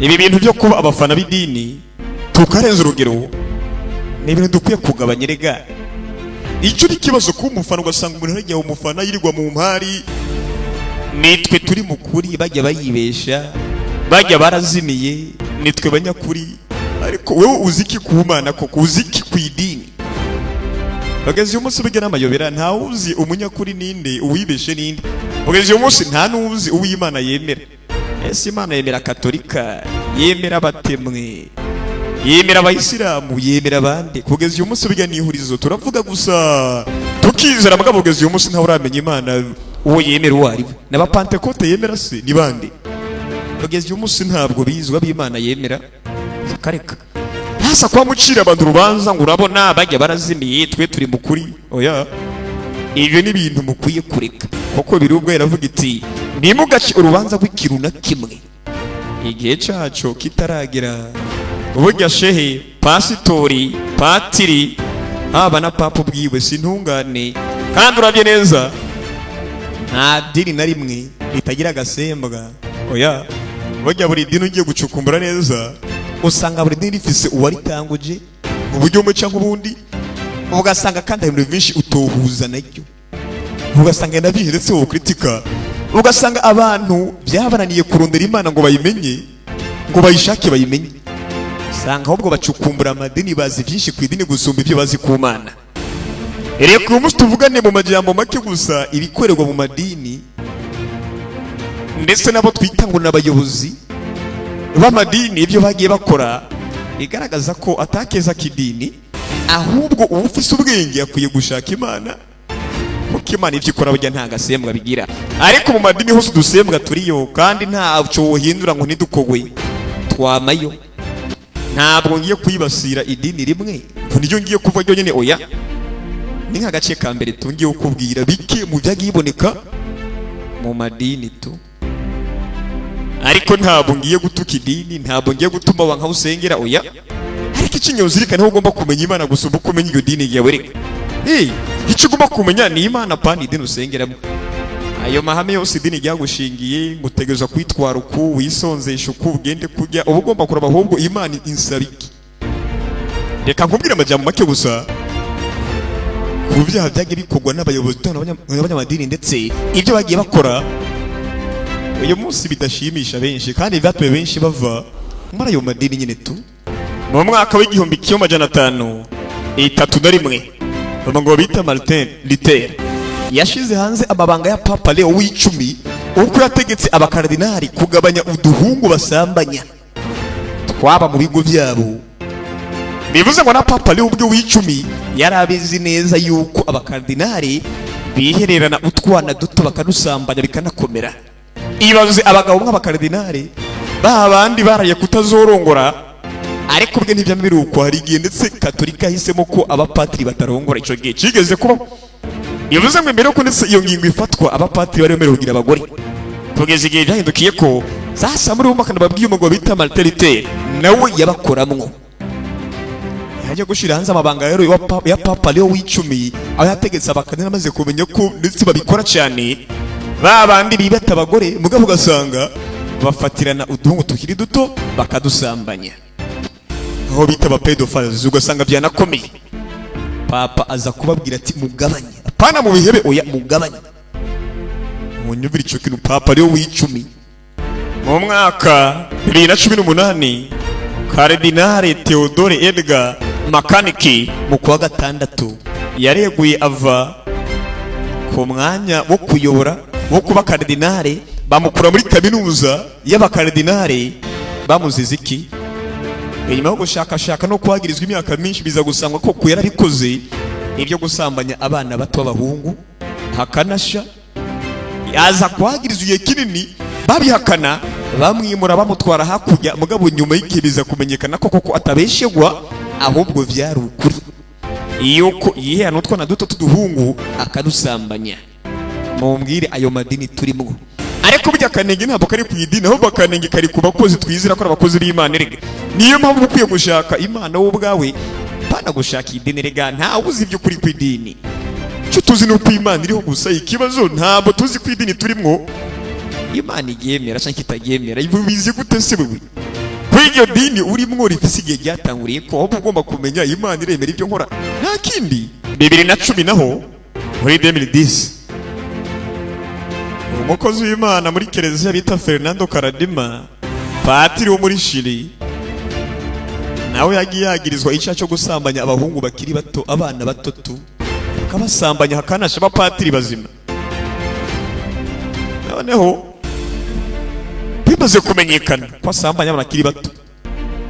Ibi bintu byo kuba abafana b'idini tukarenza urugero ni ibintu dukwiye kugabanya. Erega icyo ni ikibazo, kuba umufana, ugasanga umuntu aragiye umufana yirirwa mu mpari: nitwe turi mu kuri, bajya bayibesha, bajya barazimiye, nitwe banyakuri. Ariko wowe uzi iki ku Mana koko? Uzi iki ku idini? Bageze uyu munsi burya n'amayobera, ntawe uzi umunyakuri ninde, uwibeshe ninde. Bageze uyu munsi nta n'uzi uw'Imana yemera. Ese Imana yemera Katolika, yemera abatemwe, yemera Abayisilamu, yemera abandi? Kugeza uyu munsi burya n'ihurizo, turavuga gusa tukizera, mugabo kugeza uyu munsi ntawe uramenya Imana uwo yemera uwo ari we. N'Abapantekote yemera se ni bande? Kugeza uyu munsi ntabwo bizwi ab'Imana yemera. Kareka hasa kuba mucira abantu urubanza ngo urabona bajya barazimiye, twe turi mu kuri. Oya, ibyo ni ibintu mukwiye kureka, kuko biri ubwo iravuga iti: "Ntimugace urubanza rw'ikintu na kimwe igihe cyaco kitaragera." Burya shehe, pasitori, patiri, haba na papa ubwiwe si intungane. Kandi urabye neza, nta dini na rimwe ritagira agasembwa. Oya, burya buri dini ugiye gucukumbura neza, usanga buri dini rifise uwaritanguje mu buryo bumwe cyangwa ubundi, ugasanga kandi hari ibintu byinshi utohuza naryo, ugasanga na byinshi ndetse wokritika, ugasanga abantu byabananiye kurondera Imana ngo bayimenye, ngo bayishake bayimenye. Usanga ahubwo bacukumbura amadini, bazi byinshi ku idini gusumba ibyo bazi ku Mana. Reka uyu munsi tuvugane mu majambo make gusa ibikorerwa mu madini, ndetse n'abo twita ngo n'abayobozi b'amadini, ibyo bagiye bakora bigaragaza ko atakeza k'idini, ahubwo uba ufise ubwenge akwiye gushaka Imana, kuko Imana ibyo ikora burya nta gasembwa bigira. Ariko mu madini hose udusembwa turiyo, kandi ntacyo wohindura ngo ntidukogwe, twamayo. Ntabwo ngiye kwibasira idini rimwe ngo niryo ngiye kuva ryonyine, oya. Ni nk'agace ka mbere tungiye kukubwira bike mu byagiye biboneka mu madini tu. Ariko ntabwo ngiye gutuka idini, ntabwo ngiye gutuma wanka aho usengera, oya. Ariko ikinyo uzirikane, aho ugomba kumenya Imana gusumba uko umenya iryo dini ryawe. Reka, icyo ugomba kumenya ni Imana, pana idini usengeramo. Ayo mahame yose idini ryagushingiye, ngo utegerezwa kwitwara uku, wisonzesha uku, ugende kurya, uba ugomba kuraba ahubwo Imana insaba iki. Reka nkubwire amajambo make gusa ku byaha byagiye bikorwa n'abayobozi n'abanyamadini, ndetse ibyo bagiye bakora uyu munsi bidashimisha benshi, kandi byatumye benshi bava muri ayo madini nyine tu. Mu mwaka w'1531, umugabo bita Martin Luther yashize hanze amabanga ya Papa Leo w'icumi, uko yategetse abakaridinari kugabanya uduhungu basambanya twaba mu bigo byabo. Bivuze ngo na Papa Leo ubwe w'icumi yari abizi neza yuko abakaridinari bihererana utwana duto bakadusambanya bikanakomera. Ibaze abagabo nk'abakaridinari ba bandi baraye kutazorongora, ariko ubwe ntibyama biri uko. Hari igihe ndetse Katolika yahisemo ko abapatiri batarongora, icyo gihe kigeze kubaho. Bivuze ngo mbere yuko ndetse iyo ngingo ifatwa, abapatiri bari bemerewe kugira abagore. Kugeza igihe byahindukiye ko sasa muri uwo mwaka babwiye, umugabo bita Martin Luther nawe yabakoramwo, yajya gushyira hanze amabanga rero ya Papa Leo w'icumi, aho yategetse abakadinali, amaze kumenya ko ndetse babikora cyane, ba bandi bibata abagore, mugabo ugasanga bafatirana uduhungu tukiri duto bakadusambanya, aho bita aba pedophiles, ugasanga byanakomeye. Papa aza kubabwira ati: "Mugabanye, apana mu bihebe, oya, mugabanye." Munyumvire icyo kintu, Papa Leo w'icumi. Mu mwaka 2018, Karidinali Theodore Edgar McCarrick mu kwa gatandatu yareguye ava ku mwanya wo kuyobora, wo kuba karidinali, bamukura muri kaminuza y'abakaridinali. Bamuziza iki? Inyuma yo gushakashaka no kuhagirizwa imyaka myinshi, biza gusangwa koko yarabikoze, ibyo gusambanya abana bato b'abahungu hakanasha. Aza kuhagirizwa igihe kinini, babihakana, bamwimura, bamutwara hakurya. Mugabo nyuma y'igihe biza kumenyekana ko koko atabeshegwa, ahubwo byari ukuri yuko yiherana utwana duto tw'uduhungu akadusambanya. Mumbwire ayo madini turimo. Ariko burya akanenge ntabwo kari ku idini, ahubwo akanenge kari ku bakozi twizera ko ari abakozi b'Imana. Erega niyo mpamvu ukwiye gushaka Imana wowe ubwawe, pana gushaka idini. Erega ntawe uzi iby'ukuri ku idini. Icyo tuzi ni uko Imana iriho gusa. Ikibazo, ntabwo tuzi ko idini turimo Imana iryemera cyangwa itaryemera. Bizi gute se wewe? Iryo dini urimwo rifise igihe ryatanguriye, ko ahubwo ugomba kumenya Imana iremera ibyo nkora, nta kindi. 2010 naho, muri 2010, umukozi w'Imana muri kiliziya bita Fernando Karadima, patiri wo muri Chili, nawe yagiye yagirizwa icyaha cyo gusambanya abahungu bakiri bato, abana bato tu, bakabasambanya, hakanasha abapatiri bazima. Noneho bimaze kumenyekana ko asambanya abana bakiri bato,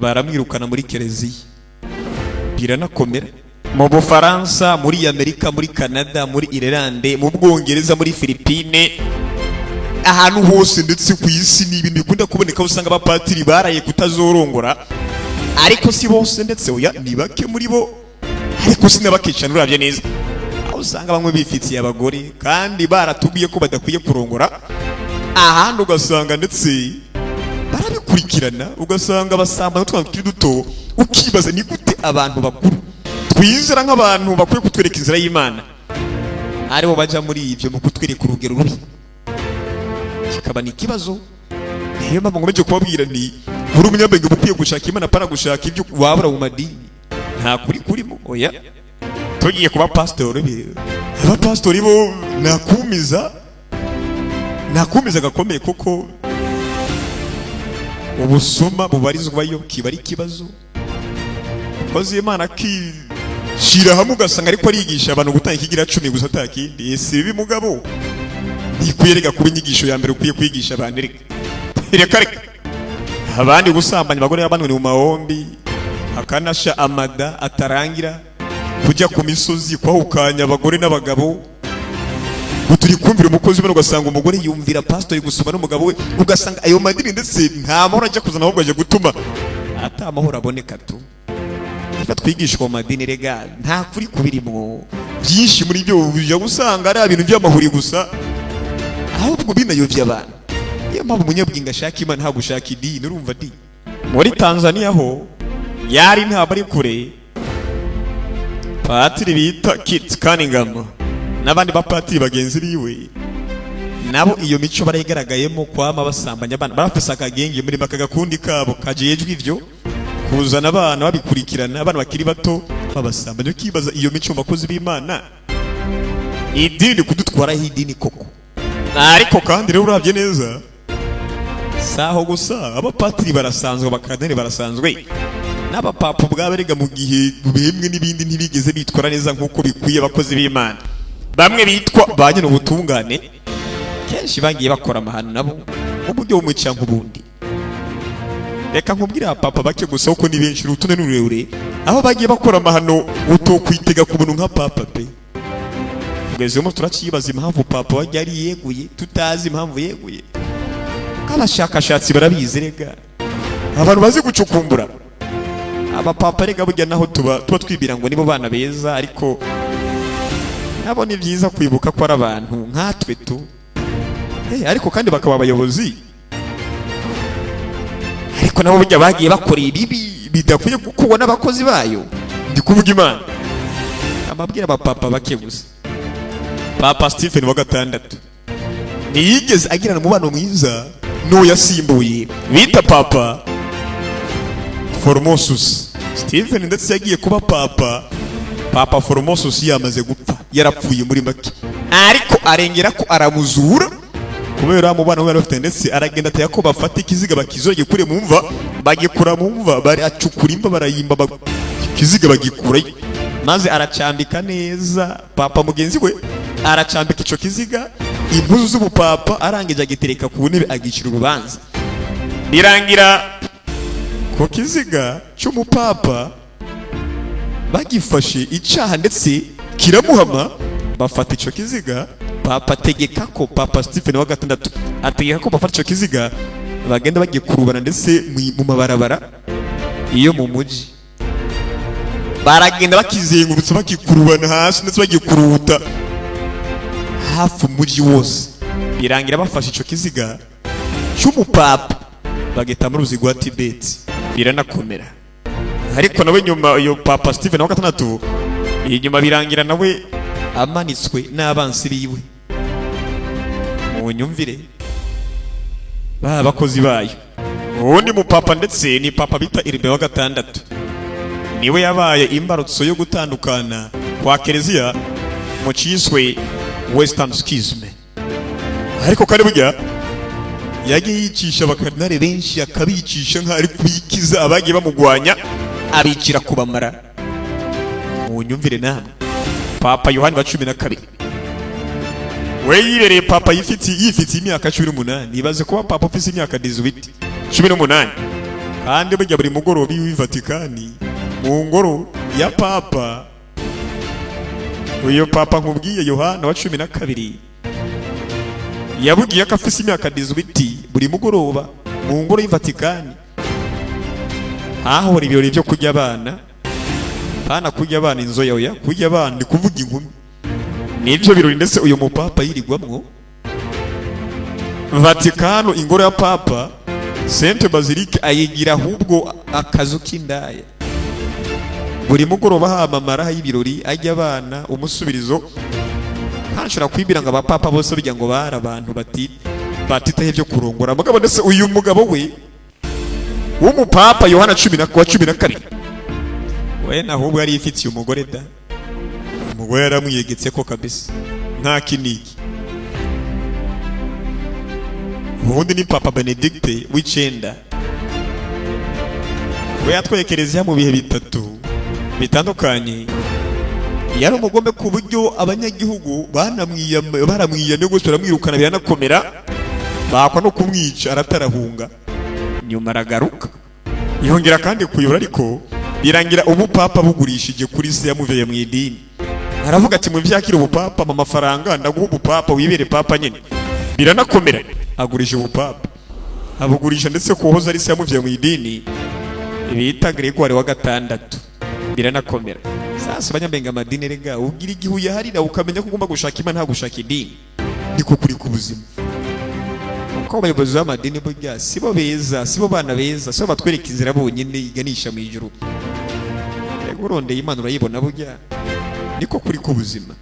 baramwirukana muri kiliziya, biranakomera. Mu Bufaransa, muri Amerika, muri Canada, muri Irlande, mu Bwongereza, muri Filipine, ahantu hose ndetse ku isi, ni ibintu bikunda kuboneka aho usanga abapatiri baraye kutazorongora. Ariko si bose ndetse, oya, ni bake muri bo, ariko si na bake cyane uravye neza, aho usanga bamwe bifitiye abagore kandi baratubwiye ko badakwiye kurongora. Ahandi ugasanga ndetse barabikurikirana, ugasanga basambana utwana tukiri duto. Ukibaza ni gute abantu bakuru twizera nk'abantu bakwiye kutwereka inzira y'Imana aribo baja muri ibyo mu kutwereka urugero rubi, kikaba ni ikibazo. Niyo mpamvu nkomeje kubabwira nti buri umunyabwenge uba ukwiye gushaka Imana, apana gushaka ibyo wabura mu madini. Nta kuri kurimo, oya. Tugiye kuba pasitori, abapasitori bo nakumiza, nakumiza gakomeye, kuko ubusuma bubarizwayo kiba ari ikibazo. Kozi Imana akishyira hamwe, ugasanga ariko arigisha abantu gutanga ikigira cumi gusa, atakindi. Ese bibi mugabo ntikwiye reka kuba inyigisho ya mbere ukwiye kwigisha abantu? Reka reka reka. Abandi gusambanya abagore b'abandi mu mahombi, akanasha amada atarangira, kujya ku misozi kwahukanya abagore n'abagabo ngo turi kumvira umukozi w'Imana, ugasanga umugore yumvira pasitori gusoma n'umugabo we, ugasanga ayo madini ndetse nta mahoro ajya kuzana, ahubwo ajya gutuma ata amahoro aboneka tu. Reka twigishwa mu madini, rega nta kuri kubirimwo. Byinshi muri byo ujya gusanga ari ibintu by'amahuri gusa, ahubwo binayovya abantu. Niyo mpamvu umunyabwenge ashaka Imana, ntabwo gushaka idini. Urumva di muri Tanzania ho yari ntabwo ari kure, patiri bita Kit Cunningham n'abandi bapatiri bagenzi biwe nabo iyo mico barayigaragayemo, kwama basambanya abana. Barafise akagenge muri maka gakundi kabo kajejwe ivyo kuzana abana, babikurikirana, abana bakiri bato babasambanya. Ukibaza iyo mico mu bakozi b'Imana, idini kudutwaraho idini koko. Ariko kandi rero urabye neza, saho gusa, abapatiri barasanzwe, abakardinali barasanzwe, n'abapapa ubwabo erega mu gihe bimwe n'ibindi ntibigeze bitwara neza nk'uko bikwiye. Abakozi b'Imana bamwe bitwa ba nyine ubutungane kenshi bagiye bakora amahano nabo mu buryo bumwe cyangwa ubundi. Reka nkubwire abapapa bake gusa, kuko ni benshi, urutonde ni rurerure, aho bagiye bakora amahano utokwitega ku muntu nka papa pe. Kugeza uyu munsi turacibaza impamvu papa wajya yari yeguye, tutazi impamvu yeguye. Nk'abashakashatsi barabizi rega, abantu bazi gucukumbura. Abapapa rega burya naho tuba twibwira ngo nibo bana beza, ariko nabo ni byiza kwibuka ko ari abantu nkatwe tu. Ariko kandi bakaba abayobozi, ariko nabo burya bagiye bakora ibibi bidakwiye gukorwa n'abakozi bayo. Ndi kuvuga Imana, amabwira abapapa bake gusa. Papa Stephen wa gatandatu ntiyigeze agirana umubano mwiza n'uwo yasimbuye bita Papa Formosus. Stephen ndetse yagiye kuba papa, Papa Formosus yamaze gupfa, yarapfuye muri make, ariko arengera ko aramuzura kubera umubano we bari bafite. Ndetse aragenda ataya ko bafata ikiziga bakizogekure mu mva, bagikura mu mva, baracukura imva, barayimba, ikiziga bagikurayo, maze aracambika neza. Papa mugenzi we aracambika ico kiziga impuzu z'ubupapa, arangije agitereka ku ntebe, agicira urubanza. Birangira ku kiziga cy'umupapa bagifashe, icyaha ndetse kiramuhama. Bafata ico kiziga, papa ategeka ko, Papa Stephen wa gatandatu ategeka ko bafata ico kiziga bagenda bagikurubana ndetse mu mabarabara iyo mu muji, baragenda bakizengurutsa, bakikurubana hasi ndetse bagikuruta hafi umujyi wose. Birangira bafashe ico kiziga cy'umupapa bagita mu ruzi rwa Tibeti, biranakomera. Ariko nawe nyuma, iyo Papa Stephen wa gatandatu, inyuma birangira nawe amanitswe n'abansi biwe. Mu nyumvire ba bakozi bayo. Uwundi mupapa ndetse ni Papa bita Urbain wa gatandatu, niwe yabaye imbarutso yo gutandukana kwa kiliziya mu cyiswe Western Schism. Ariko kandi burya yagiye yicisha abakarinari benshi, akabicisha nk'aho ari kubikiza. Abagiye bamugwanya abicira kubamara. Mu nyumvire namwe, Papa Yohani wa 12 we yibereye papa yifitiye imyaka 18. Ibaze kuba papa ufite imyaka 18, 18. Kandi burya buri mugoroba iwe i Vatikani, mu ngoro ya papa, uyu papa nkubwiye Yohana wa 12 yabwiye ko afise imyaka 18, buri mugoroba mu ngoro y'i Vatikani hahora ibirori byo kurya abana. Hana kurya abana inzoya, oya, kurya abana ni kuvuga inkumi. Nibyo birori ndetse uyu mupapa yirigwamwo. Vatikano, ingoro ya papa, Sainte Basilique, ayigira ahubwo akazu k'indaya. Buri mugoroba hamamara y'ibirori ajya abana umusubirizo. Ntashobora kwibwira ngo abapapa bose bijya ngo bari abantu batitaho ibyo kurongora. Mugabo ndetse uyu mugabo we w'umupapa Yohana cumi na wa 12 we nahubwo yari yifitiye umugore da. Umugore yaramwiyegetse ko kabisa nta kiniki. Ubundi ni Papa Benedicte w'icenda, we yatwaye kiliziya mu bihe bitatu bitandukanye. Yari umugome ku buryo abanyagihugu baramwiyamye rwose, baramwirukana, biranakomera, bakwa no kumwica, aratarahunga. Nyuma aragaruka, yongera kandi kuyobora, ariko birangira ubupapa bugurishije kuri se yamuviye mu idini. Aravuga ati: "Mu vyakira ubupapa, mpa amafaranga ndaguha ubupapa, wibere papa nyine." Biranakomera, agurisha ubupapa, abugurisha ndetse ku wahoze ari se yamuviye mu idini bita Gregoire wa gatandatu. Biranakomera. Sasa abanyamenga amadini rega, ugira igihe uyaharira ukamenya ko ugomba gushaka Imana, nta gushaka idini. Niko kuri k'ubuzima, kuko abayobozi b'amadini burya sibo beza, sibo bana beza, sibo batwereka inzira bonyine iganisha mu ijuru. Yego, urondeye Imana urayibona burya, niko kuri k'ubuzima.